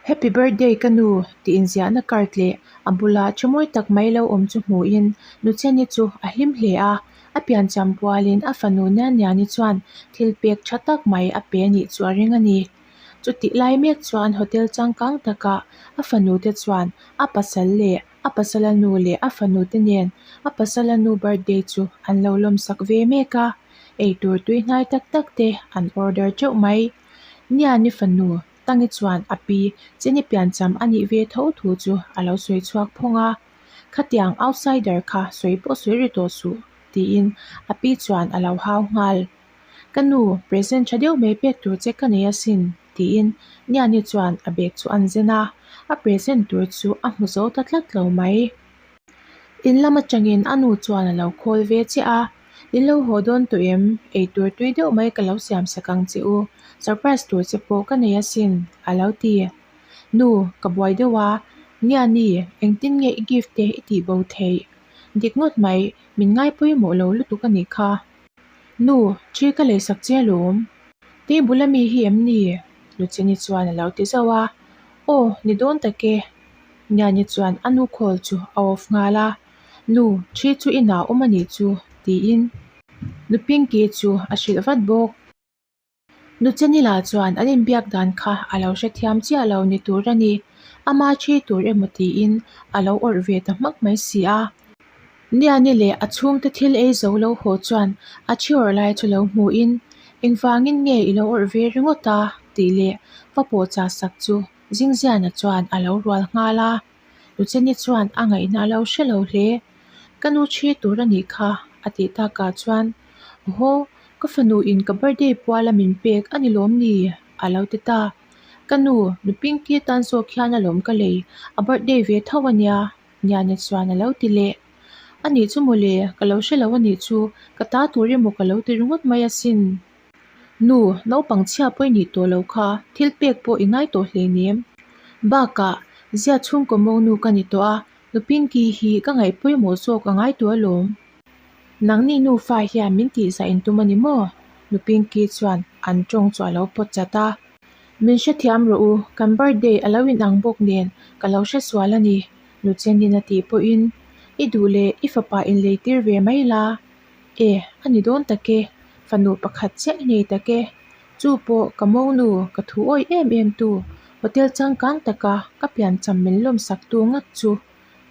Happy birthday ka nu tih inziahna card leh a bula thu mawi tak mai lo awm chu hmuhin Nucheni chu a hlim hle a, a piancham pualin a fanu Nianiani chuan thil pek tha tak mai a pe anih chu a ring a ni. Chutih lai mek chuan hotel changkang takah a fanu te chuan a pasal leh a pasala nu leh a fanu te nen a pasala nu birthday chu an lo lawmsak ve mek a, eitur tuihnai tak tak te an order teuh mai. Niani fanu Tangi chuan a pi Chini piancham a nih ve tho thu chu a lo sawi chhuak phawng a, Khatiang outsider kha sawi pawh sawi ri tawh suh, tiin a pi chuan a lo hau nghal. Ka nu, present tha deuh mai pek tur che ka nei asin, tiin Niani chuan a bag chu an zen a, a present tur chu a hmu zo ta tlat lo mai. In lam atangin a nu chuan a lo khawl ve chiah a, In lo haw dawn tawh em? Eitur tui deuh mai ka lo siam sak ang che u, surprise tur che pawh ka nei asin, a lo ti. Nu, ka buai deuh a, Niani, engtin nge i gift te i tih bo theih? Dik ngawt mai, min ngai pawimawh lo lutuk a nih kha. Nu, thi ka leisak che alawm. Table ami hi em ni? Luchini chuan a lo ti zauh a. Aw, ni dawn tak e. Niani chuan a nu call chu a off nghal a. Nu, thi chu inah awm a nih chu, tiin Nu Pinky chu a hrilh vat bawk. Nuchenila chuan an inbiak dan kha a lo hrethiam chiah lo ni tur a ni. Ama thi tur emaw tiin a lo awrh ve ta hmak mai si a. Niani leh a chhungte thil ei zo lo haw chuan a thi awrh lai chu lo hmuhin, Engvangin nge i lo awrh ve ringawt a? tih leh va pawhchah sak chu Zingziana chuan a lo rual nghal a. Lucheni chuan a ngaihna a lo hre lo hle. Ka nu thi tur a nih kha, a tih takah chuan, Aw, ka fanu in ka birthday puala min pek a ni lawm ni? a lo ti ta. Ka nu, nu Pinky tan zawk hian alawm ka lei, a birthday ve tho a nia, Niani chuan a lo ti leh. A nih chu mawle, ka lo hre lo a nih chu, ka ta tur emaw ka lo ti ringawt mai asin. Nu, naupang chhia pawh i nih tawh lo kha, thil pek pawh i ngai tawh hleinem. Bakah, zia chhungkaw mawngnu ka ni tawh a, nu Pinky hi ka ngaih pawimawh zawk a ngai tawh alawm. Nangni nufa hian min tihzah in tum a ni maw? Nu Pinky chuan an tawng chu a lo pawt chat a. Min hrethiam rawh u, kan birthday a lo inang bawk nen ka lo hre sual a ni, Nu Chenin a tih pawhin, I duh leh i fapa inleitir ve mai la, E, a ni dawn tak e, fanu pakhat chiah i nei tak e. Chu pawh ka monu, ka thu awih em em tu, hotel changkang taka ka piancham min lawmsak tu ngat chu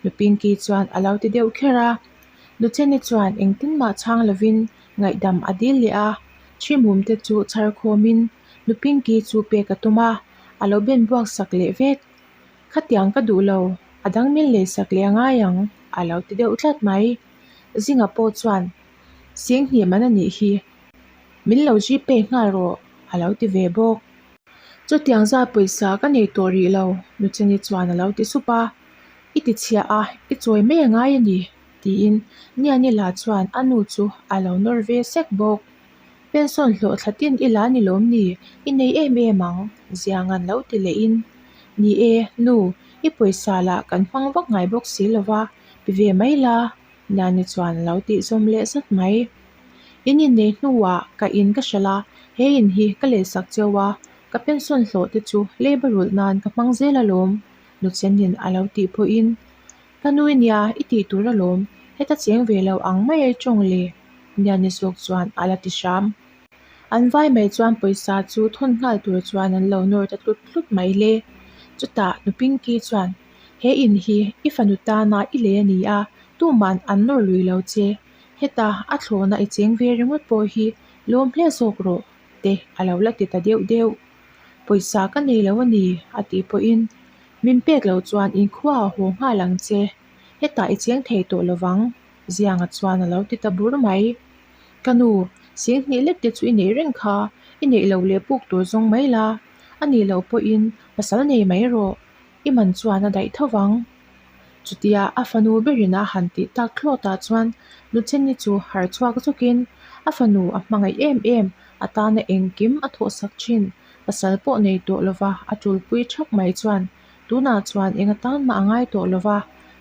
Nu Pinky chuan a lo ti deuh kher a. Nucheni chuan engtin mah chhang lovin ngaihdam a dil leh a, thi mum te chu chhar khawmin Nu Pinky chu pek a tum a, a lo ben buak sak leh vek. Khatiang ka duh lo, a dang min leisak leh a ngai ang, a lo ti deuh tlat mai. Zinga pawh chuan, Singhnih man a nih hi, min lo Gpay nghal rawh, a lo ti ve bawk. Chutiang zat pawisa ka nei tawh rih lo, Nucheni chuan a lo ti sup a. I ti chhiah a, i chawi mai a ngai a ni, tiin Nianila chuan a nu chu a lo nawr ve sek bawk. Pension hlawh thla tin i la ni lawm ni? I nei em em ang, Zianga'n lo ti lehin. Ni e, nu, i pawisa lah kan hmang vak ngai bawk si lo va, Ti ve mai la, Nani chuan a lo tih zawm leh zat mai. In innei hnuah ka in ka hralh a, he in hi ka lehsak cheu a, ka pension hlawh te chu leiba rulh nan ka hmang zel alawm, Nuchenin a lo tih pawhin, Ka nu i nia, i tih tur alawm, heta cheng ve lo ang mai ai tawng le, Niani zawk chuan a la ti hram. An vai mai chuan pawisa chu thawn nghal tur chuan an lo nawr ta tlut tlut mai le. Chutah Nu Pinky chuan, He in hi i fanu tana i lei a ni a, tuman an nawr lui lo che. Heta a thlawhna i cheng ve ringawt pawh hi lawm hle zawk rawh, te a lo la ti ta deuh deuh. Pawisa ka nei lo a ni, a tih pawhin, Min pek loh chuan inkhua a haw nghal ang che. Hetah i cheng thei tawh lovang, Zianga chuan a lo ti ta bur mai. Ka nu, Singhnih lek te chu i neih reng kha, i neih loh leh puk tur zawng mai la, a nih loh pawhin pasal nei mai rawh, i man chuan a daih tho vang. Chutia a fanu berin a han tih tak thlawtah chuan Nucheni chu harh chhuak zawkin a fanu a hmangaih em em, a tana engkim a thawhsak thin, pasal pawh nei tawh lova a tulpui thak mai chuan tunah chuan eng atan mah a ngai tawh lova,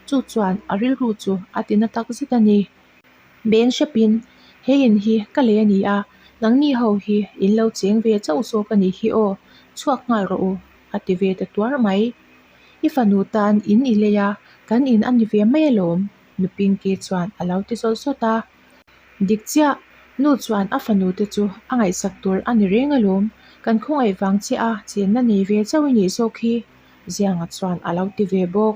chu chuan a rilru chu a tina tak zet a ni. Beng hrepin, He in hi ka lei a ni a, nangni ho hi in lo cheng ve chauh zawk a nih hi aw, chhuak nghal rawh u. A ti ve ta tuar mai. I fanu tan in i lei a, kan in a ni ve mai alawm, Nu Pinky chuan a lo ti zawt zawt a. Dik chiah, nu chuan a fanu te chu a ngaihsak tur a ni reng alawm, kan khawngaih vang che a chenna nei ve chauh i nih zawk hi, Zianga chuan a lo ti ve bawk.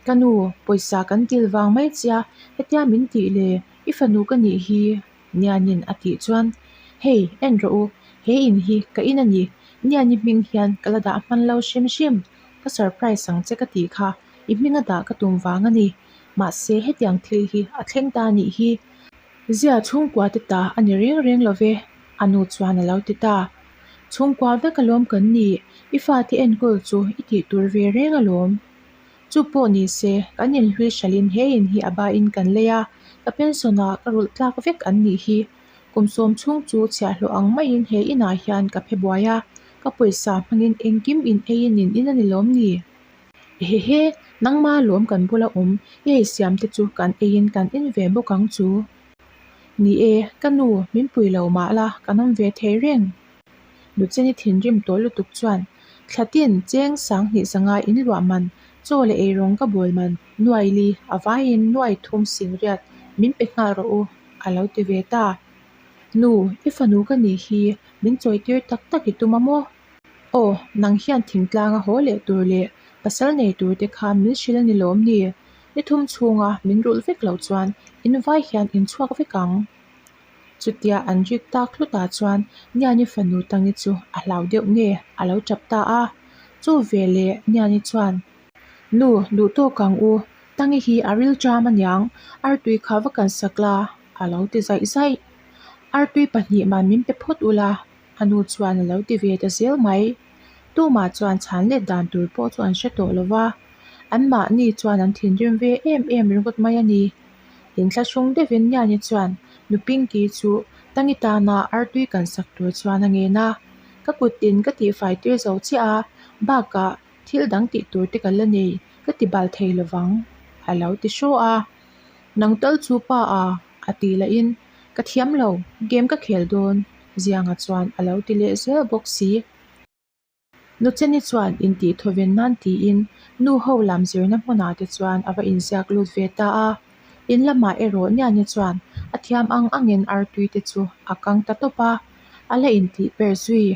Ka nu, pawisa kan dil vang mai chia, hetia min tih le, i fanu ka nih hi, Nianin a tih chuan, Hei, en rawh u, he in hi ka in a ni, Niani hming hian ka la dah hman lo hrim hrim, ka surprise ang che ka tih kha, i hminga dah ka tum vang a ni. Mahse, hetiang thil hi a thleng ta anih hi. Zia chhungkua te ta a ni reng reng lo ve, a nu chuan a lo ti ta. Chhungkua vek alawm kan ni, i fate enkawl chu i tih tur ve reng alawm. Chu pawh ni se, kan inhlui hralhin he in hi a bain kan lei a, ka pension ah ka rulh tlak vek an nih hi. Kum sawm chhung chu chhiahhlawh ang maiin he inah hian ka phe buai a, ka pawisa hmangin engkim in eiin in in a ni lawm ni? Ehehe, nangma lawm kan bula awm, i ei siam te chu kan eiin kan in ve bawk ang chu. Ni e, ka nu, min pui lo mah la, kan awm ve thei reng. Nucheni thinrim tawh lutuk chuan, Thlatin, cheng sanghnih zanga in luah man, chaw leh eirawng ka bawl man, nuai li, a vaiin nuai thum singriat min pe nghal rawh u, a lo ti ve ta. Nu, i fanu ka nih hi, min chawitir tak tak i tum a maw? Aw, nang hian thingtlanga haw leh tur leh pasal nei tur te kha min hrilh a ni lawm ni? Ni thum chhunga min rulh vek loh chuan in vai hian in chhuak vek ang. Chutia an rik tak hlutah chuan Niani fanu Tangi chu a hlau deuh nge a lo tap ta a. Chu ve leh Niani chuan, Nu, duh tawk ang u, Tangi hi a ril ṭam aniang, artui kha va kan sak la, a lo ti zaih zaih. Artui pahnih man min pe phawt ula, A nu chuan a lo ti ve ta zel mai. Tumah chuan chhan let dan tur pawh chu an hre tawh lo va, anmahni chuan an thinrim ve em em ringawt mai a ni. Inthlahrung deuhin Niani chuan Nu Pinky chu Tangi tana artui kan sak tur chuan a ngen a, Ka kuttin ka tihfai tir zo chiah a, bakah thil dang tih tur te ka la nei, ka ti bal thei lo vang, a lo ti hraw a. Nang tal chu pa a, a tih lahin, Ka thiam lo, game ka khel dawn, Zianga chuan a lo ti leh zel bawk si. Nucheni chuan intih thawven nan tiin nu ho lam zirna hmunah te chuan a va inziak lut ve ta a. In lamah erawh Niani chuan a thiam ang angin artui te chu a kang ta tawp a, a la intih per zui.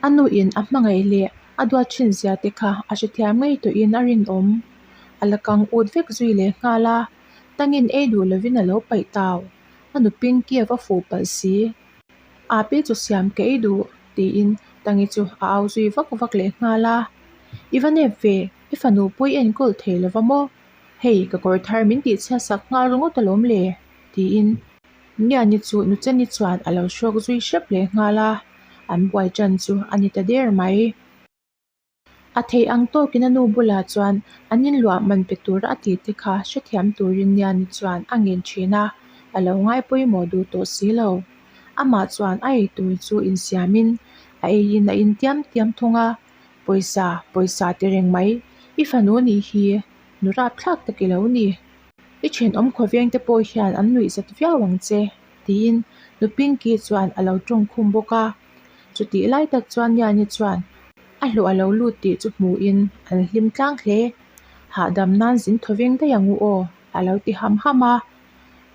A nuin a hmangaih leh a duat thin zia te kha a hrethiam ngei tawhin a rinawm. A la kang ut vek zui leh nghal a. Tangin ei duh lovin a lo paih tau. A nu Pinky a va fuh palh si. Api chu siam ka ei duh, tiin Tangi chu a au zui vak vak leh nghal a. I va nep ve, i fanu pawh i enkawl thei lo va maw? Hei, ka kawr thar min tihchhiat sak nghal ringawt alawm le, tiin Niani chu Nucheni chuan a lo hrawk zui hrep leh nghal a. An buai ṭan chu a ni ta der mai. A theih ang tawkin a nu bulah chuan an inluah man pe tura a tih te kha hrethiam turin Niani chuan a ngen thin a, a lo ngai pawimawh duh tawh si lo. Amah chuan a eitur chu insiamin a eiin a intiam tiam thung a, Pawisa, pawisa ti reng mai, i fanu nih hi nu rapthlak tak i lo ni. I thenawm khawveng te pawh hian an nuih zat viau ang che, tiin nu Pinky chuan a lo tawngkhum bawk a. Chutih lai tak chuan Niani chuan a hlawh a lo lut tih chu hmuhin an hlim tlang hle. Hahdam nan zin thawveng daih ang u aw, a lo ti ham ham a.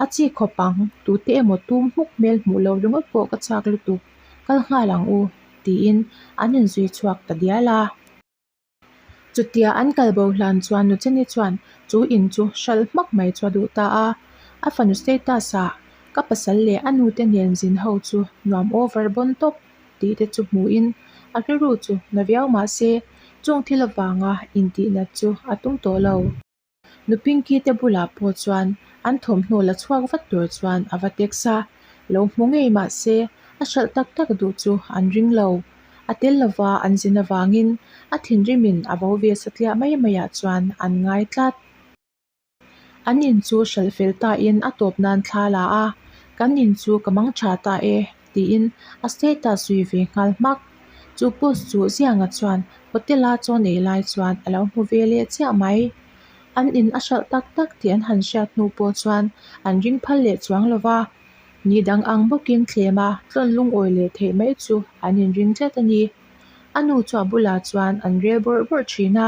A chi khawp ang, tute emaw tum hmuk hmel hmuh lo ringawt pawh ka chak lutuk, kal nghal ang u, tiin an inzui chhuak ta dial a. Chutia an kal bo hlan chuan Nucheni chuan chu in chu hralh hmak mai chu a duh ta a. A fanu status ah ka pasal leh a nute nen zin ho chu nuam over bawn tawp tih te chu hmuhin a rilru chu na viau mah se chung thil avanga intihnat chu a tum tawh lo. Nu Pinky te bulah pawh chuan an thawmhnaw la chhuak vat tur chuan a va text a, lo hmu ngei mah se a hralh tak tak duh chu an ring lo. A tel lova an zin avangin a thinrimin a vo ve satliah mai maiah chuan an ngai tlat. An in chu hralh fel tain a tawp nan thla la a, Kan in chu ka mang tha ta e, tiin a status zui ve nghal hmak. Chu post chu Zianga chuan hotel-a chaw nei lai chuan a lo hmu ve leh chiah mai. An in a hralh tak tak tih an han hriat hnu pawh chuan an ring phal leh chuang lo va, ni dang ang bawkin thlem a tlawn lungawi leh theih mai chu an inring tlat a ni. A nu chu a bulah chuan an rel bawrh bawrh thin a,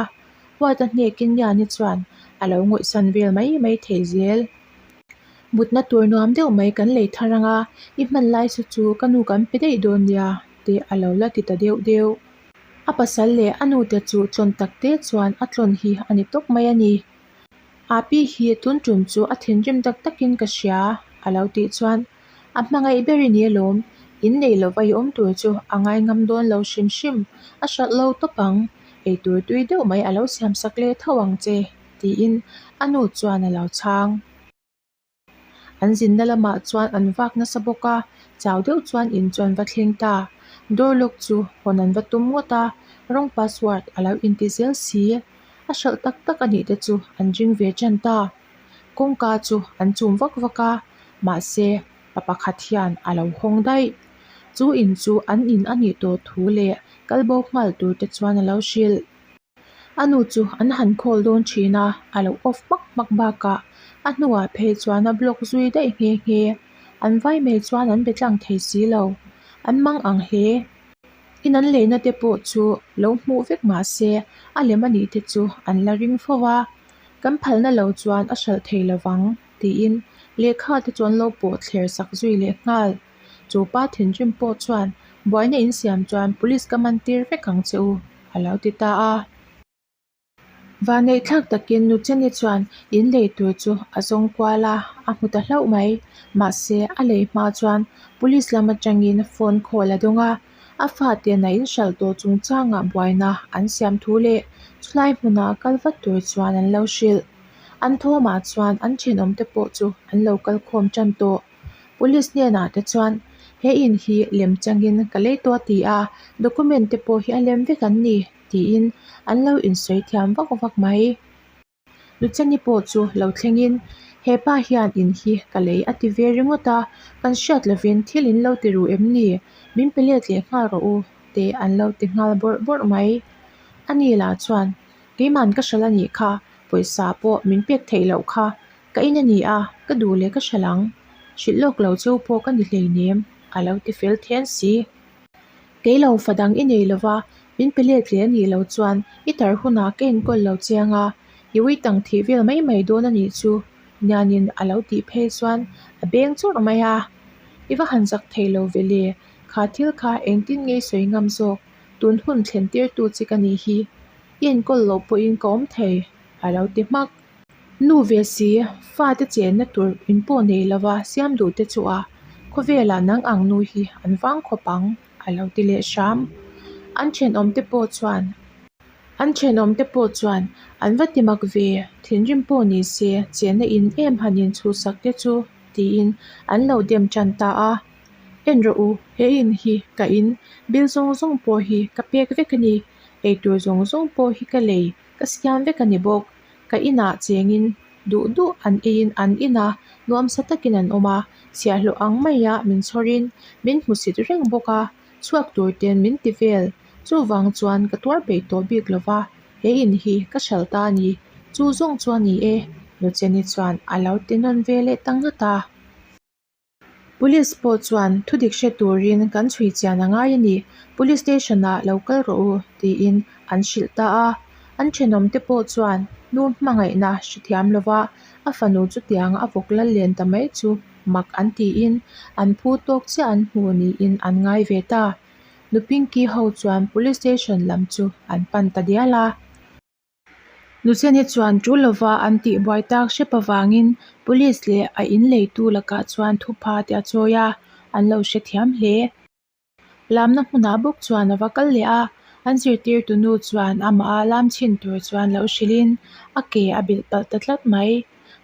huat a hnekin Niani chuan a lo ngawihsan vel mai mai thei zel. Mutna tur nuam deuh mai kan lei thar ang a, i hman lai saw chu ka nu kan pe daih dawn nia te a lo la ti ta deuh deuh. A pasal leh a nute chu tlawn tak te chuan a tlawn hi a ni tawp mai a ni. Api hi tun tum chu a thinrim tak takin ka hria a lo tih chuan a hmangaih ber i ni alawm, in nei lova i awm tur chu a ngai ngam dawn lo hrim hrim, a hralh lo tawp ang, eitur tui deuh mai a lo siam sak leh tho ang che tiin a nu chuan a lo chhang. An zinna lamah chuan an vak nasa bawk a, chau deuh chuan in chu an va thleng ta. Door lock chu hawn an va tum ngawt a, rawng password a lo inti zel si. A hralh tak tak a nih te chu an ring ve tan ta. Kawngka chu an chum vak vak a, mahse pa pakhat hian a lo hawng daih. Chu in chu an in a nih tawh thu leh kalbo nghal tur te chuan a lo hrilh. A nu chu an han call dawn thin a, a lo off hmak hmak bakah a hnuah phei chuan a block zui daih nghe nghe. An vai mai chuan an be tlang thei si lo. An mang ang hle. In an leina te pawh chu lo hmuh vek mah se a lem a nih te chu an la ring fo a, kan phalna lo chuan a hralh thei lo vang tiin lehkha te chu an lo pawh thler sak zui leh nghal. Chu pa thinrim pawh chuan buaina insiam chuan police ka man tir vek ang che u a lo ti ta a. Vaneihthlak takin Nuchani chuan in lei tur chu a zawng kual a, a hmu ta hlauh mai. Mahse, a lei hma chuan police lam atangin phone call a dawng a, a faten a inhralh tawh chungchangah buaina an siam thu leh chulai hmuna kal vat tur chuan an lo hrilh. An thawmah chuan an thenawmte pawh chu an lo kal khawm tan tawh. Police hnenah te chuan he in hi lem changin ka lei tawh a ti a, document te pawh hi a lem vek an ni tiin an lo insawi thiam vak vak mai. Luchani pawh chu lo thlengin he pa hian in hi ka lei a ti ve ringawt a, kan hriat lovin thil in lo ti ru em ni? Min pe let leh nghal rawh u te an lo ti nghal bawrh bawrh mai. Ani lah chuan keiman ka hralh a nih kha, pawisa pawh min pek theih loh kha Ka in a ni a, ka duh leh ka hralh ang. Hrilh lawk lo cheu pawh ka ni hleinem, a lo ti fel then si. Kei lo fa dang i nei lo va, min pe let leh a nih loh chuan i tar hunah ka enkawl lo chiang a, i uitang thih vel mai mai dawn a nih chu, Nianin a lo tih phei chuan a beng chawrh mai a. I va han zak thei lo ve le, kha thil kha engtin nge i sawi ngam zawk, tun hun thlen tirtu che ka nih hi, i enkawl loh pawhin ka awm thei, a lo ti hmak. Nu ve si, fate chenna tur in pawh nei lova siam duh te chu a, khawvelah nang ang nu hi an vang khawp ang, a lo ti leh hram. An thenawm te pawh chuan An thenawm te pawh chuan an va ti mak ve, thinrim pawh ni se chenna in em han in chhuhsak te chu tiin an lo dem tan ta a. En rawh u, he in hi ka in, bill zawng zawng pawh hi ka pek vek a ni, eitur zawng zawng pawh hi ka lei, ka siam vek a ni bawk. Ka inah chengin duh duh an eiin an in a, nuamsa takin an awm a, chhiahhlawh ang maia min chhawrin min hmusit reng bawk a, chhuak tur ten min ti vel. Chuvang chuan ka tuar peih tawh bik lo va, he in hi ka hralh ta a ni. Chu zawng chu a ni e, Nucheni chuan a lo ti nawn ve leh ta ngat a. Police pawh chuan thudik hre turin kan chhui chian a ngai a ni, Police station ah lo kal rawh u tiin an hrilh ta a. An thenawm te pawh chuan nu hmangaihna hrethiam lova a fanu chutiang a vawk lal len ta mai chu mak an tiin an phu tawk chiah an hmu niin an ngai ve ta. Nu Pinky ho chuan Police station lam chu an pan ta dial a. Nucheni chuan tul lova an tihbuai tak hrep avangin police leh a in leitu lakah chuan thupha te a chawi a, an lo hrethiam hle. Lamna hmunah bawk chuan a va kal leh a, an zirtirtu nu chuan amah a lam chhin tur chuan lo hrilhin a ke a bilh palh ta tlat mai.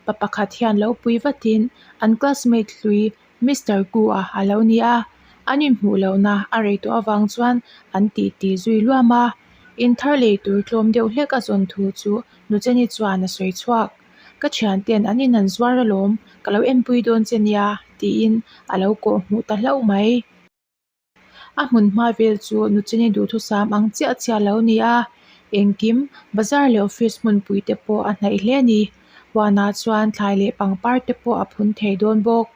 Pa pakhat hian lo pui vatin an classmate hlui Mister Ku-a a lo ni a, an inhmuh lohna a rei tawh avang chuan an titi zui luam a. In thar lei tur tlawm deuh hlek a zawn thu chu Nucheni chuan a sawi chhuak. Ka thianten an in an zuar alawm, ka lo enpui dawn che nia, tiin a lo kawh hmuh ta hlauh mai. A hmun hma vel chu Nucheni duhthusam ang chiah chiah a lo ni a, engkim bazar leh office hmunpui te pawh a hnaih hle a ni. Huanah chuan thlai leh pangpar te pawh a phun thei dawn bawk.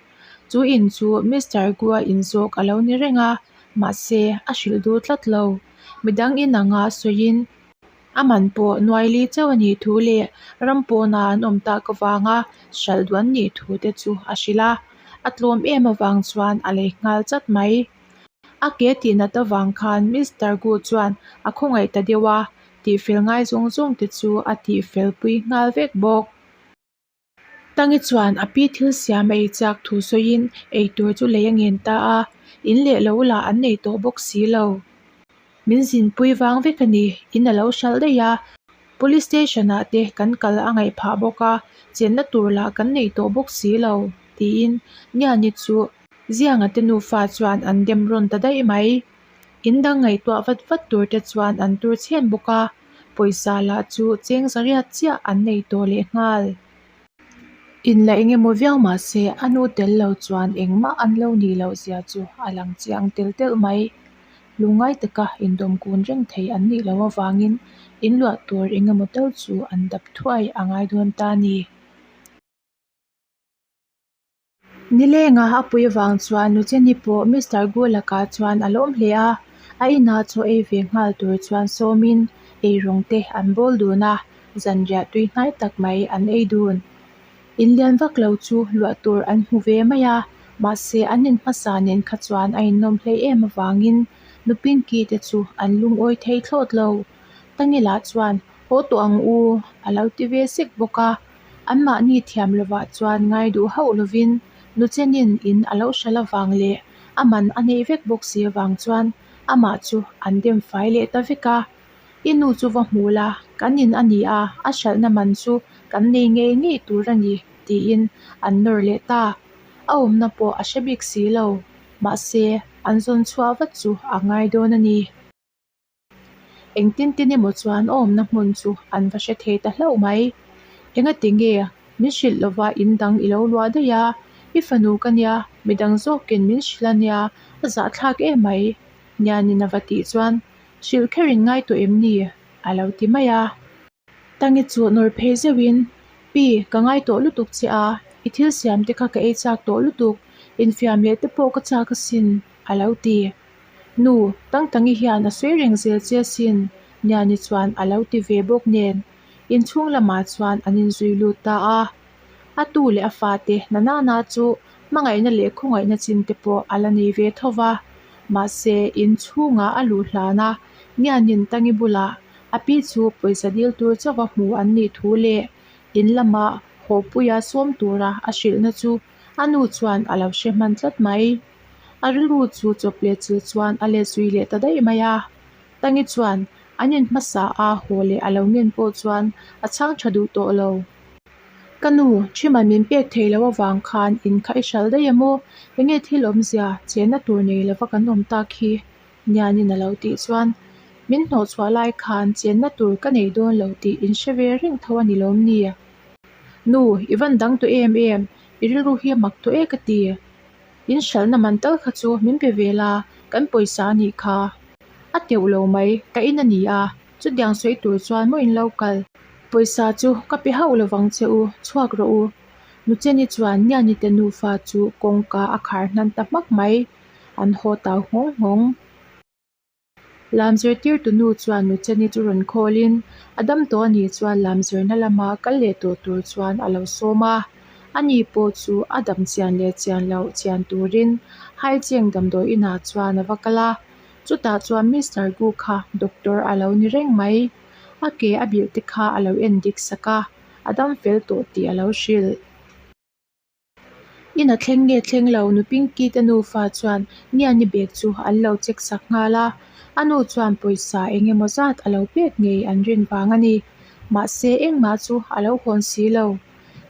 Chu in chu Mister Gua in zawk a lo ni reng a. Mahse, a hrilh duh tlat lo. Midang in anga sawiin a man pawh nuai li chauh a nih thu leh ram pawna an awm tak avanga hralh duh an nih thu te chu a hrilh a. A tlawm em avang chuan a lei nghal chat mai. A ke tih nat avang khan Mister Gu chuan a khawngaih ta deuh a, tihfel ngai zawng zawng te chu a tihfel pui nghal vek bawk. Tangi chuan a pi thil siam a ei chak thu sawiin eitur chu lei a ngen ta a, in leh lo lah an nei tawh bawk si lo. Min zinpui vang vek a ni, in a lo hralh daih a, Police station ah te kan kal a ngaih phah bawk a, chenna tur lah kan nei tawh bawk si lo, tiin Niani chu Zianga te nufa chuan an dem rawn ta daih mai. In dang ngaihtuah vat vat tur te chuan an tur chhen bawk a, pawisa lah chu cheng zariat chiah an nei tawh leh nghal. In la eng emaw viau mah se a nu tel lo chuan engmah an lo nih loh zia chu a lang chiang tel telh mai. Lungngai taka indawm kun reng thei an nih loh avangin in luah tur eng emaw tal chu an dap thuai a ngai dawn ta a ni. Nilenga a pui vang chuan Nucheni pawh Mister Gu lakah chuan a lawm hle a, a inah chaw ei ve nghal tur chuan sawmin eirawng te an bawl dun a, zanriah tui hnai tak mai an ei dun. Inlian vak lo chu luah tur an hmu ve mai a, mahse an in hmasa nen kha chuan a innawm hlei em avangin nu Pinky te chu an lungawi thei thlawt lo. Tangila chuan haw tawh ang u a lo ti ve sek bawk a. Anmahni thiam lovah chuan ngai duh hauh lovin Nuchenin in a lo hralh avang leh a man a neih vek bawk si avang chuan amah chu an dem fai leh ta vek a. I nu chu va hmu la, kan in a ni a, a hralhna man chu kan nei ngei ngei tur a ni, tiin an nawr leh ta. A awmna pawh a hre bik si lo, mahse an zawn chhuah vat chu a ngai dawn a ni. Engtin tin emaw chuan a awmna hmun chu an va hre thei ta hlauh mai. Engati nge min hrilh lova in dang i lo luah daih a, i fanu ka nia, midang zawkin min hrilh a nia, a zahthlak em mai, Nianin a va tih chuan hrilh kher in ngai tawh em ni? a lo ti mai a. Tangi chu nawr phei zeuhin, Pi, ka ngai tawh lutuk che a, i thil siam te kha ka ei chak tawh lutuk, infiam leh te pawh ka chak asin, a lo ti. Nu, Tangtangi hian a sawi reng zel che asin, Niani chuan a lo ti ve bawk nen, inchhung lamah chuan an inzui lut ta a. A tu leh a fate Nanana chu hmangaihna leh khawngaihna chin te pawh a la nei ve tho va. Mahse, inchhungah a luh hlan a, Nianin Tangi bulah a pi chu pawisa dil tur chauha hmu an nih thu leh in lama hawpuia sawm tura a hrilhna chu a nu chuan a lo hre hman tlat mai. A rilru chu chawp leh chil chuan a let zui leh ta daih mai a. Tangi chuan an in hmasa a haw leh a lo ngen pawh chuan a chhang tha duh tawh lo. Ka nu, Ṭhiman min pek thei lo avang khan in kha i hralh daih em aw? Enge thil awmzia chenna tur nei lova kan awm tak hi? Nianin a lo tih chuan, Min hnawhchhuah lai khan chenna tur ka nei dawn lo tih in hre ve reng tho a ni lawm ni? Nu, i van dang tawh em em, i rilru hi a mak tawh e ka ti. In hralhna man tal kha chu min pe ve la, kan pawisa a nih kha. A teuh lo mai, ka in a ni a, chutiang sawi tur chuan maw in lo kal. Pawisa chu ka pe hauh lovang che u, chhuak rawh u. Nucheni chuan Nianite nufa chu kawngka a khar hnan ta hmak mai, an haw tau nghawng nghawng. Lam zirtirtu nu chuan Nucheni chu rawn khawlin a dam tawh a nih chuan lam zirna lama kal leh tawh tur chuan a lo sawm a. Ani pawh chu a dam chian leh chian loh chian turin Haicheng damdawi inah chuan a va kal a. Chutah chuan Mister Gu kha doctor a lo ni reng mai. A ke a bilh te kha a lo en dik sak a, a dam fel tawh tih a lo hrilh. In a thleng nge thleng lo nu Pinky te nufa chuan Niani bag chu an lo check sak nghal a, a nu chuan pawisa eng emaw zat a lo pek ngei an rin vang a ni. Mahse engmah chu a lo hawn si lo.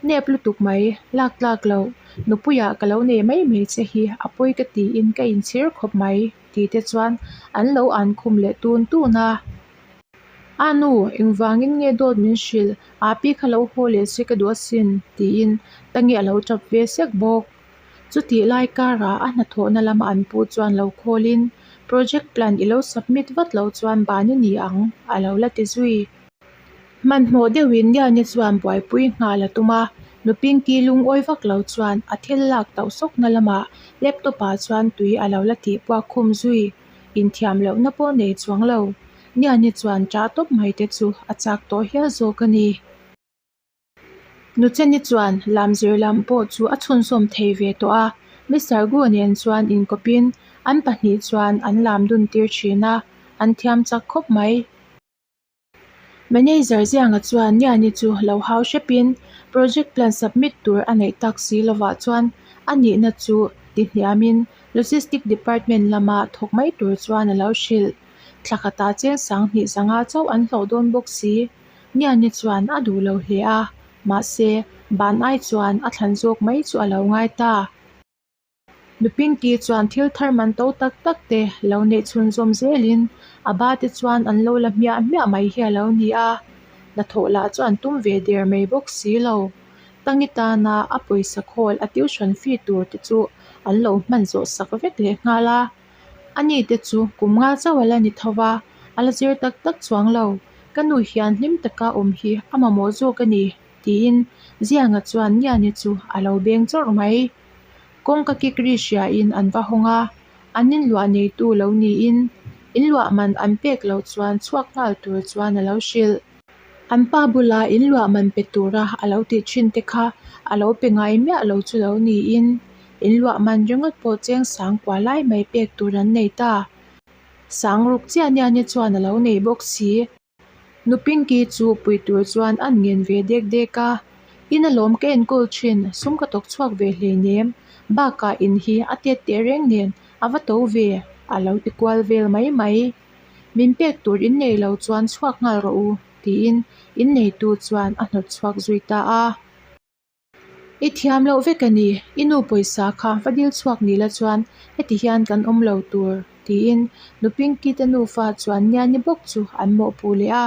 Nep lutuk mai, lak tlak loh, nupuiah ka lo nei mai mai che hi a pawi ka tiin ka inchhir khawp mai tih te chuan an lo an khum leh tun tun a. A nu, engvangin nge dawt min hrilh? Api kha lo haw leh se ka duh asin, tiin Tangi a lo tap ve sek bawk. Chutih lai karah a hnathawhna lama an pu chuan lo khawlin, Project plan i lo submit vat loh chuan ban i ni ang, a lo la ti zui. Hmanhmawh deuhin Liani chuan buaipui nghal a tum a, Nu Pinky lungawi vak lo chuan a thil lak tauh sawkna lamah laptop ah chuan tui a lo la tih puak khum zui. Inthiam lohna pawh nei chuang lo. Niani chuan ṭah tawp mai te chu a chak tawh hial zawk a ni. Nucheni chuan lam zir lam pawh chu a chhunzawm thei ve tawh a, Mister Gu nen chuan inkawpin an pahnih chuan an lam dun tir thin a, an thiam chak khawp mai. Manager Zianga chuan Niani chu lo hau hrepin project plan submit tur a neih tak si lovah chuan a nihna chu ti hniamin Logistic Department lama thawk mai tur chuan a lo hrilh. Thla khatah cheng sanghnih zanga chauh an hlawh dawn bawk si. Niani chuan a duh lo hle a, mahse ban ai chuan a thlan zawk mai chu a lo ngai ta. Nupinki chuan thil thar man to tak tak te lo neih chhunzawm zelin a ba te chuan an lo la hmiah hmiah mai hi a lo ni a, hnathawh lah chu an tum ve der mai bawk si lo. Tangi tana a pawisa khawl a tuition fee tur te chu an lo hman zawh sak vek leh nghal a. Ani te chu kum nga chauh a la ni tho va, a la zir tak tak chuang lo. Ka nu hian hlim taka awm hi a mamawh zawk a ni, tiin Zianga chuan Niani chu a lo beng chawrh mai. Kawngka kik ri hriain an va hawng a, an inluah neitu lo niin inluah man an pek loh chuan chhuak nghal tur chuan a lo hrilh. An pa bula inluah man pe tura a lo tih thin te kha a lo pe ngai miah lo chu lo niin inluah man ringawt pawh cheng sang kua lai mai pek tur an nei ta. Sang ruk chiah nia ni chuan a lo nei bawk si. Nu Pinky chu pui tur chuan an ngen ve dek dek a, In alawm ka enkawl thin, sum ka tawk chhuak ve hleinem, bakah in hi a tet teh reng nen a va to ve, a lo ti kual vel mai mai. Min pek tur in nei lo chuan chhuak nghal rawh u, tiin in neitu chuan a hnawt chhuak zui ta a. I thiam loh vek a ni, i nu pawisa kha va dil chhuak ni la chuan heti hian kan awm lo tur, tiin nu Pinky te nufa chuan Niani bawk chu an mawhpuh leh a.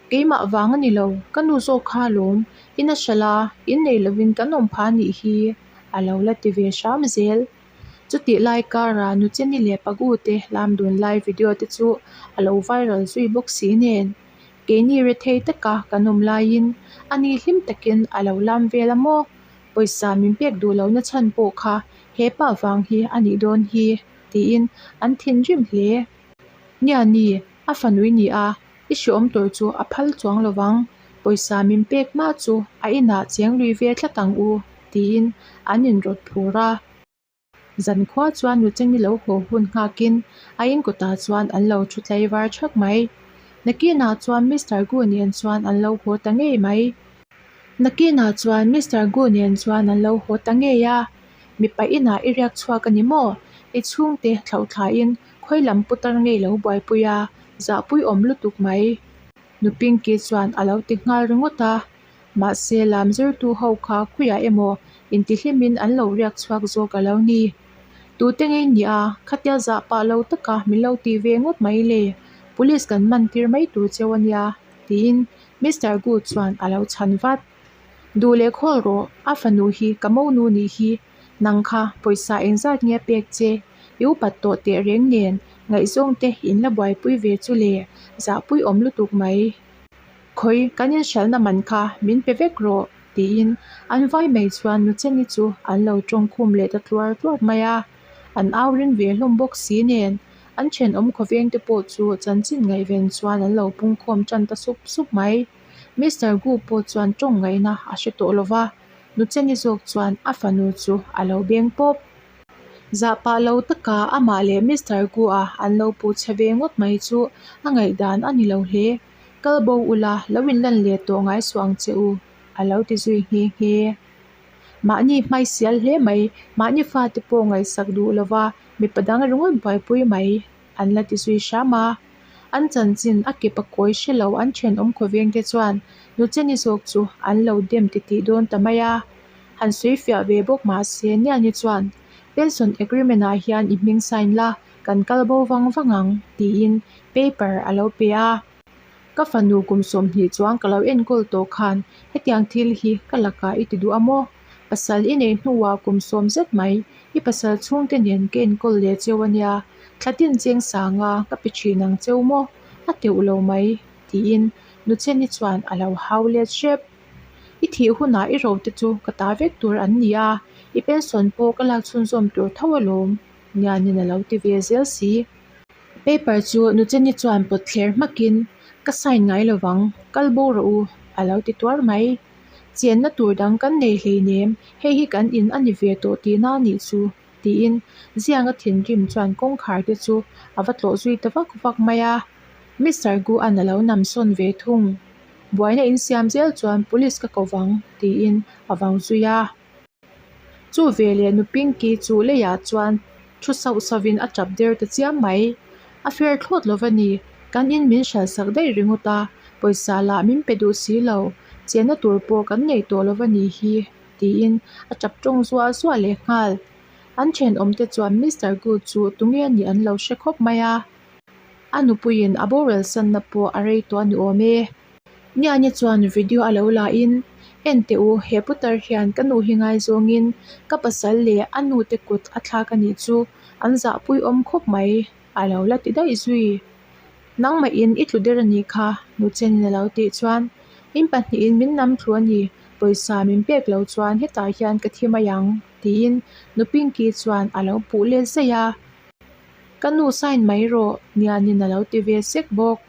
Keimah vang a ni lo, ka nu zawk kha alawm, in a hralh a, in nei lovin kan awm pha nih hi, a lo la ti ve hram zel. Chutih lai karah nu Cheni leh Pagu te lam dun lai video te chu a lo viral zui bawk si nen. Keini rethei taka kan awm laiin a ni hlim takin a lo lam vel a maw? Pawisa min pek duh lohna chhan pawh kha he pa vang hi a nih dawn hi tiin an thinrim hle. Nia ni, a fanui ni a, i hreawm tur chu a phal chuang lo vang, pawisa min pek hma chu a inah cheng lui ve tlat ang u tiin an inrawt phur a. Zankhua chuan Nuchengni lo haw hun nghakin a in kawtah chuan an lo thu tlaivar thak mai. Nakinah chuan Mister Gu nen chuan an lo haw ta ngei mai. Nakinah chuan Mister Gu nen chuan an lo haw ta ngei a. Mipa inah i riak chhuak a ni maw? I chhungte thlauhthlain khawi lam putar ngei lo buaipui a, zahpui awm lutuk mai. Nu Pinky chuan a lo ti nghal ringawt a. Mahse, lam zirtu ho kha khuiah emaw intihlimin an lo riak chhuak zawk a lo ni. Tute ngei nia, khatia zah pah lo taka min lo tih ve ngawt mai le, police kan man tir mai tur cheu a nia, tiin Mister Gu chuan a lo chhan vat. Duh leh khawl rawh, a fanu hi ka monu nih hi, nang kha pawisa engzat nge pek che, i upat tawh teh reng nen ngaihzawng te in la buaipui ve chu le, zahpui awm lutuk mai. Khawi kan inhralhna man kha min pe vek rawh tiin an vai mai chuan Nucheni chu an lo tawngkhum leh ta tluar tluar mai a, an au ring ve hlawm bawk si nen an thenawm khawveng te pawh chu chanchin ngaihven chuan an lo pungkhawm tan ta sup sup mai. Mister Gu pawh chuan tawng ngaihna a hre tawh lo va, Nucheni zawk chuan a fanu chu a lo beng pawp. Zah pah lo taka amah leh Mister Gu-a an lo puh chhe ve ngawt mai chu a ngaihdan a ni lo hle. Kal bo ula, lo inlan leh tawh ngai suh ang che u, a lo ti zui nghe nghe. Mahni hmaisial hle mai, mahni fate pawh ngaihsak duh lova mipa dang ringawt buaipui mai, an la ti zui hram a. An chanchin a kep a kawi hre lo an thenawm khawveng te chuan Nucheni zawk chu an lo dem titih dawn ta mai a. Han sawi fiah ve bawk mahse Niani chuan, Pension agreement ah hian i hming sign la, kan kal bo vang vang ang, tiin paper a lo pe a. Ka fanu kum 20 chuang ka lo enkawl tawh khan hetiang thil hi ka lakah i ti duh a maw? Pasal i neih hnuah kum 10 zet mai i pasal chhungte nen ka enkawl leh cheu a nia, thla tin cheng sanga ka pe thin ang cheu maw? A teuh lo mai, tiin Nucheni chuan a lo hau let hrep. I thih hunah i ro te chu ka ta vek tur an ni a, i pension pawh ka lak chhunzawm tur tho alawm, Nianin a lo ti ve zel si. Paper chu Nucheni chuan pawt thler hmakin, Ka sign ngai lovang, kal bo rawh u, a lo ti tuar mai. Chenna tur dang kan nei hleinem, hei hi kan in a ni ve tawh tihna a nih chu, tiin Zianga thinrim chuan kawngkhar te chu a va tlawh zui ta vak vak mai a. Mister Gu-a'n a lo nam sawn ve thung. Buaina insiam zel chuan police ka ko vang, tiin a vau zui a. Chu veleh nu Pinky chu leiah chuan thu sauh sauhin a tap der ta chiam mai. A fer thlawt lo va ni, kan in min hral sak daih ringawt a, pawisa lah min pe duh si lo, chenna tur pawh kan nei tawh lo va ni hi, tiin a tap tawng zuah zuah leh nghal. An thenawmte chuan Mister Gu chu tunge a nih an lo hre khawp mai a, a nupuiin a boral sanna pawh a rei tawh a ni awm e. Niani chuan video a lo la in, En teh u, he putar hian ka nu hi ngaizawngin ka pasal leh a nu te kut a thlak a nih chu an zahpui awm khawp mai, a lo la ti daih zui. Nangmahin i tlu der a nih kha, Nuchenin a lo tih chuan, In pahnihin min nam thlu a ni, pawisa min pek lo chuan hetah hian ka thi mai ang, tiin Nu Pinky chuan a lo puh let zaih a. Ka nu sign mai rawh, Nianin a lo ti ve sek bawk.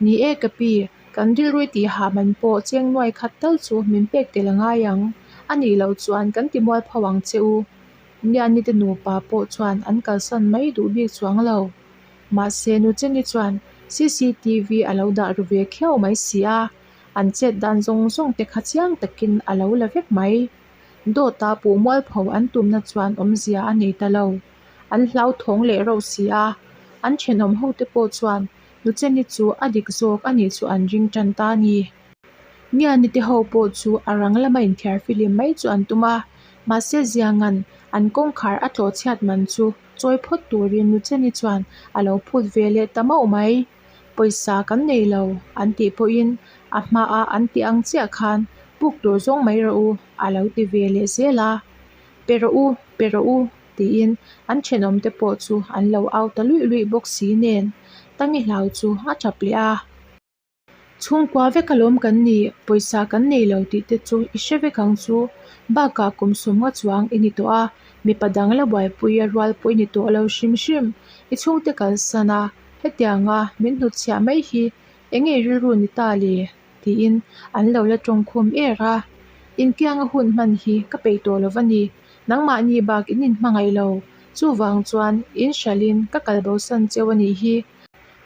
Ni e ka pi, kan rilrui tih hah man pawh cheng nuai khat tal chu min pek tel a ngai ang. A nih loh chuan kan ti mual pho ang che u. Niani te nupa pawh chuan an kalsan mai duh bik chuang lo. Mahse Nucheni chuan cctv a lo dah ru ve khiau mai si a, an chet dan zawng zawng te kha chiang takin a lo la vek mai. Dawta puh mual pho an tumna chuan awmzia a nei ta lo. An hlauthawng leh rauh si a, an thenawm hote pawh chuan Nucheni chu a dik zawk a nih chu an ring tan ta a ni. Ngiani te ho pawh chu a rang lama inthiar filim mai chu an tum a, mahse Ziangan an kawngkhar a tlawh chhiat man chu chawi phawt turin Nucheni chuan a lo phut ve leh ta mauh mai. Pawisa kan nei lo an tih pawhin a hmaa an tih ang chiah khan puk tur zawng mai rawh u a lo ti ve leh zel a. Pe rawh u, pe rawh u tiin an thenawm te pawh chu an lo au ta luih luih bawk si nen Tangi hlau chu a tap leh a. Chhungkua vek alawm kan ni, pawisa kan nei lo tih te chu i hre vek ang chu. Bakah kum sawmnga chuang i ni tawh a, mipa dang la buaipui a rual pawh i ni tawh lo hrim hrim. I chhungte kalsan a, hetianga min hnutchhiah mai hi eng nge rilru ni ta le? tiin an lo la tawngkhum er a. Inkianga hun hman hi ka peih tawh lo va ni. Nangmahni bak in inhmangaih lo. Chuvang chuan in hralhin ka kal bosan cheu a nih hi.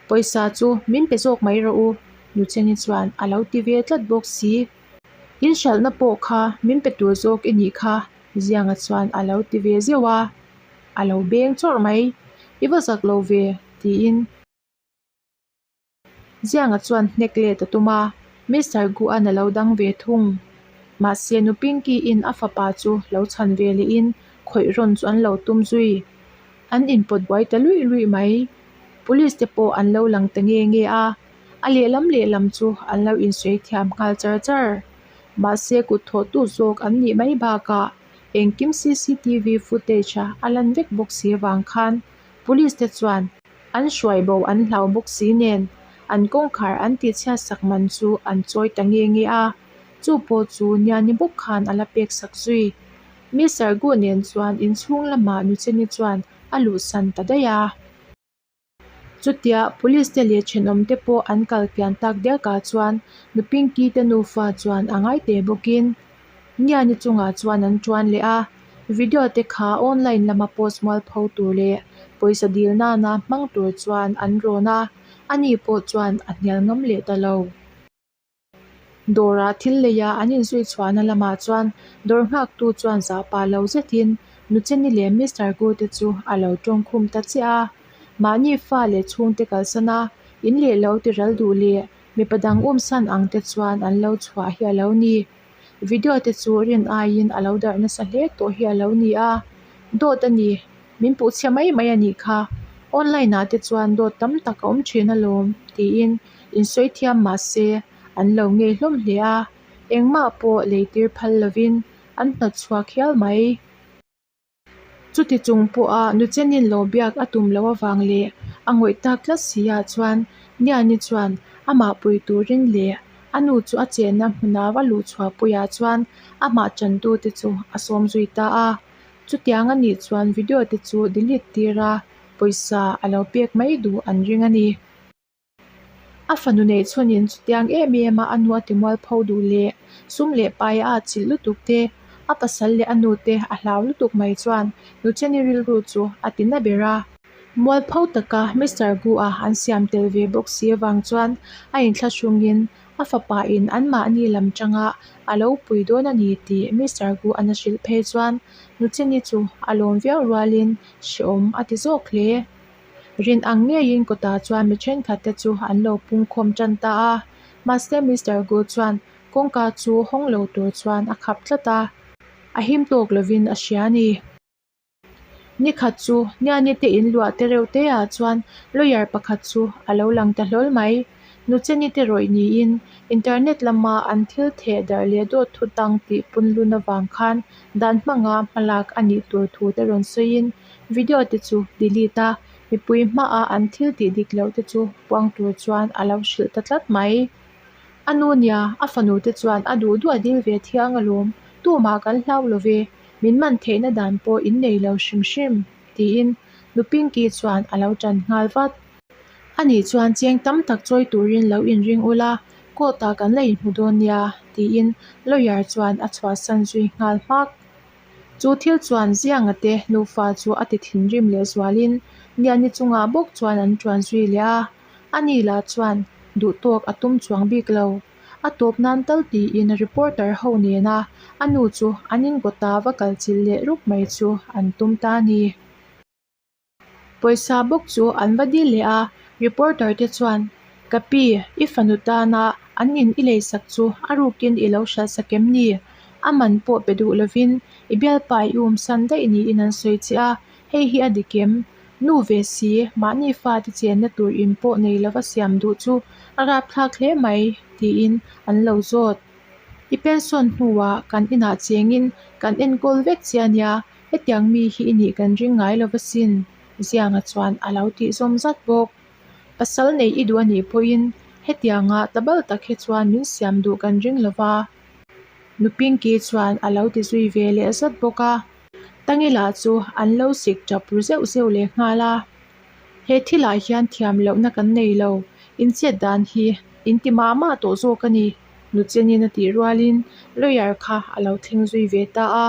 Pawisa chu min pe zawk mai rawh u, Nucheni chuan a lo ti ve tlat bawk si. In hralhna pawh kha min pe tur zawk i nih kha, Zianga chuan a lo ti ve zeuh a. A lo beng chawrh mai. I va zak lo ve, tiin. Zianga chuan hnek let a tum a, Mister Gu-a'n a lo dang ve thung. Mahse nu Pinky-in a fapa chu lo chhan ve lehin khawih rawn chu an lo tum zui. An inpawt buai ta luih luih mai. Police te pawh an lo lang ta nge nge a, a lehlam lehlam chu an lo insawi thiam nghal char char. Mahse kut thawhtu zawk an nih mai bakah engkim cctv footage-a a lan vek bawk si avang khan Police te chuan an hruai bo an hlau bawk si nen an kawngkhar an tihchhiat sak man chu an chawi ta nge nge a, chu pawh chu Niani bawk khan a la pek sak zui. Mister Gu nen chuan inchhung lamah Nucheni chuan a luhsan ta daih a. Chutia Police te leh thenawm te pawh an kal kian tak diakah chuan Nu Pinky te nufa chuan a ngai teh bawkin Niani chungah chuan an tuan leh a, video te kha online lama post mualpho tur leh pawisa dil nana hmang tur chuan an rawn a, ani pawh chuan a hnial ngam leh ta lo. Dawrah thil leia an inzui chhuahna lamah chuan dawr nghaktu chuan zahpah lo zetin Nucheni leh Mister Gu te chu a lo tawngkhum ta chiah a, mahni fa leh chhungte kalsan a, in leh lo ti ral duh leh mipa dang umsan ang te chuan an lo chhuah hi a lo ni. Video te chu rin aiin a lo darh nasa hle tawh hi a lo ni a, dawt a ni, min puh chhia mai mai a nih kha, online ah te chuan dawt tam tak a awm thin alawm tiin insawi thiam mah se an lo ngei hlawm hle a, engmah pawh lei tir phal lovin an hnawt chhuak hial mai. Chuti chung pawha Nuchenin lo biak a tum loh avang leh a ngawih tak tlat si ah chuan Niani chuan amah pui turin leh A nu chu a chenna hmuna va luh chhuahpuiah chuan amah tantute chu a sawm zui ta a. Chutiang a nih chuan video te chu delete tir a, pawisa a lo pek mai duh an ring a ni. A fanu neih chhunin chutiang em em a a nu a ti mualpho duh leh sum leh pai a atchilh lutuk te, a pasal leh a nu te a hlau lutuk mai chuan Nucheni rilru chu a ti na ber a. Mualpho taka Mister Gu-a an siam tel ve bawk si avang chuan a inthlahrungin a fapa in anmahni lam tanga a lo pui dawn a ni tih Mister Gu-a'n a hrilh phei chuan Nucheni chu a lawm viau rualin hrehawm a ti zawk hle. Rin ang ngeiin kawtah chuan mi thenkhat te chu an lo pungkhawm tan ta a, mahse Mister Gu chuan kawngka chu hawng lo tur chuan a khap tlat a, a him tawk lovin a hria a ni. Nikhat chu Niani te in luah te reuh te ah chuan lawyer pakhat chu a lo lang ta hlawl mai. Nucheni te rawih niin internet lama an thil theh darh leh dawt thu tang tih punlun avang khan dan hmanga hmalak a nih tur thu te rawn sawiin Video te chu delete a, mipui hmaah an thil tih dik loh te chu puang tur chuan a lo hrilh ta tlat mai. A nu nia, a fanu te chuan a duh duh a dil ve thiang alawm, tumah kan hlau lo ve, min man theihna dan pawh in nei lo hrim hrim, tiin nu Pinky chuan a lo tan nghal vat. Ani chuan cheng tam tak chawi turin lo inring ula, court ah kan la inhmu dawn nia, tiin lawyer chuan a chhuahsan zui nghal hmak. Chu thil chuan Zianga te nufa chu a ti thinrim leh zualin Niani chungah bawk chuan an ṭuan zui leh a, ani lah chuan duh tawk a tum chuang bik lo. A tawp nan tal tiin reporter ho nena a nu chu an inkawta va kal chilh leh rup mai chu an tum ta a ni. Pawisa bawk chu an va dil leh a, reporter te chuan, Ka pi, i fanu tana an in i leisak chu a rukin i lo hralhsak em ni? A man pawh pe duh lovin i bialpa i umsan daih niin an sawi che a, hei hi a dik em? Nu ve si, mahni fate chenna tur in pawh nei lova siam duh chu a rapthlak hle mai, tiin an lo zawt. I pension hnuah kan inah chengin kan enkawl vek che a nia, Hetiang mi hi i nih kan ring ngai lo asin, Zianga chuan a lo tih zawm zat bawk. Pasal nei i duh a nih pawhin hetianga tabal tak hi chuan min siam duh kan ring lo va, Nu Pinky chuan a lo ti zui ve leh zat bawk a. Tangila chu an lo sik tap ru zeuh zeuh leh nghal a. He thilah hian thiam lohna kan nei lo, inchhet dan hi in ti mah mah tawh zawk a ni, Nuchenin a tih rualin lawyer kha a lo thleng zui ve ta a.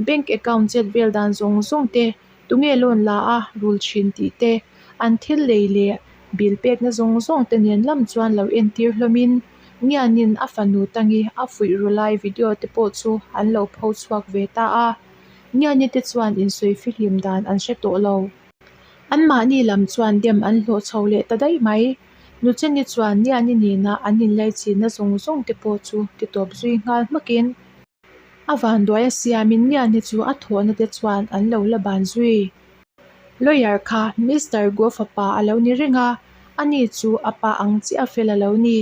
Bank account chet vel dan zawng zawng te, tunge loan la a rul thin tih te, an thil lei leh bill pekna zawng zawng te nen lam chuan lo entir hlawmin Ngianin a fanu tangi a fuih ru lai video te pawh chu an lo pho chhuak ve ta a. Ngiani te chuan insawi fihlim dan an hre tawh lo. Anmahni lam chuan dem an hlawh chho leh ta daih mai. Nucheni chuan Niani nena an inlaichinna zawng zawng te pawh chu ti tawp zui nghal hmakin a vanduai a siamin Niani chu a thawhna te chuan an lo la ban zui. Lawyer kha Mister Guo fapa a lo ni reng a, ani chu a pa ang chiah a fel a lo ni.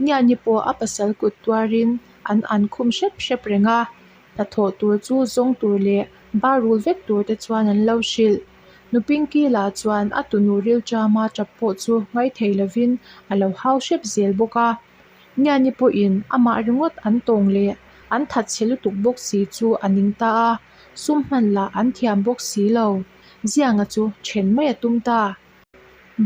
Niani pawh a pasal kut tuarin an an khum hrep hrep reng a, Hnathawh tur chu zawng tur leh bar rul vek tur te chuan an lo hrilh. Nu Pinky lah chuan a tunu rilṭama ṭap pawh chu ngaithei lovin a lo hau hrep zel bawk a. Ngiani pawhin amah ringawt an tawng leh an thatchhe lutuk bawk si chu a ning ta a, sum hman lah an thiam bawk si lo. Zianga chu ṭhen mai a tum ta.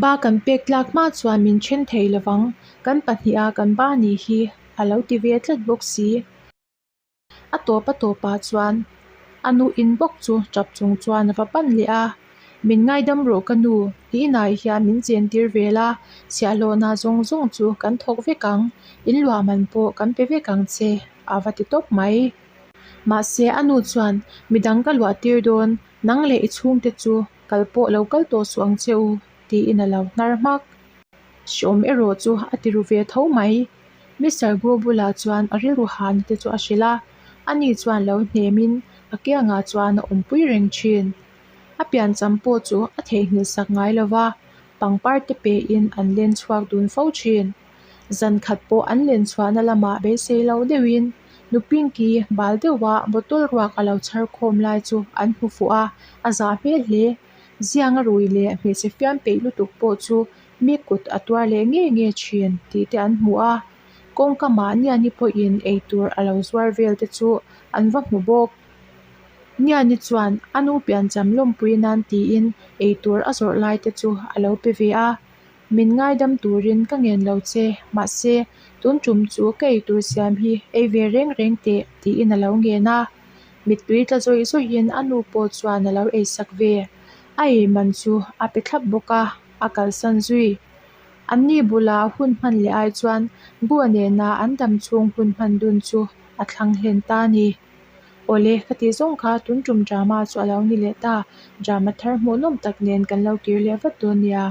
Ba kan pek tlak hma chuan min ṭhen thei lovang, kan pahniha kan ba ni hi a lo ti ve tlat bawk si. A tawp a tawpah chuan a nu in bawk chu tap chung chuan a va pan leh a, Min ngaidam rawh ka nu, i inah hian min chen tir vel a, chhiahhlawhna zawng zawng chu kan thawk vek ang, in luah man pawh kan pe vek ang che a va ti tawp mai. Mahse a nu chuan midang ka luah tir dawn, nang leh i chhungte chu kal pawh lo kal tawh suh ang che u tiin a lo hnar hmak. Hreawm erawh chu a ti ru ve tho mai. Mister Gu bulah chuan a rilru hana te chu a hrilh a, ani chuan lo hnemin a kiangah chuan a awmpui reng thin. A piancham pawh chu a theihnghilh sak ngai lo va, pangpar te pein an len chhuak dun fo thin. Zan khat pawh an len chhuahna lamah beisei lo deuhin nu Pinky bal deuha bottle ruak a lo chhar khawm lai chu an hmu fuh a, a zah hmel hle. Zianga rui leh hmeichhe fiam peih lutuk pawh chu mi kut a tuar leh nge nge thin tih te an hmu a. Kawngkamah Niani pawhin eitur a lo zuar vel te chu an va hmu bawk. Niani chuan a nu piancham lawmpui nan tiin eitur a zawrh lai te chu a lo pe ve a. Min ngaidam turin ka ngen lo che, mahse tun tum chu ka eitur siam hi ei ve reng reng teh tiin a lo ngen a. Mittui tla zawih zawihin a nu pawh chuan a lo eisak ve. A ei man chu a pe thlap bawk a, a kalsan zui. Anni bula hun hman leh ai chuan Gua nena an dam chhung hun hman dun chu a thlang hlen ta a ni. Awle, ka tih zawng kha tun tum drama chu a lo ni leh ta. Drama thar hmuhnawm tak nen kan lo kir leh vat dawn nia.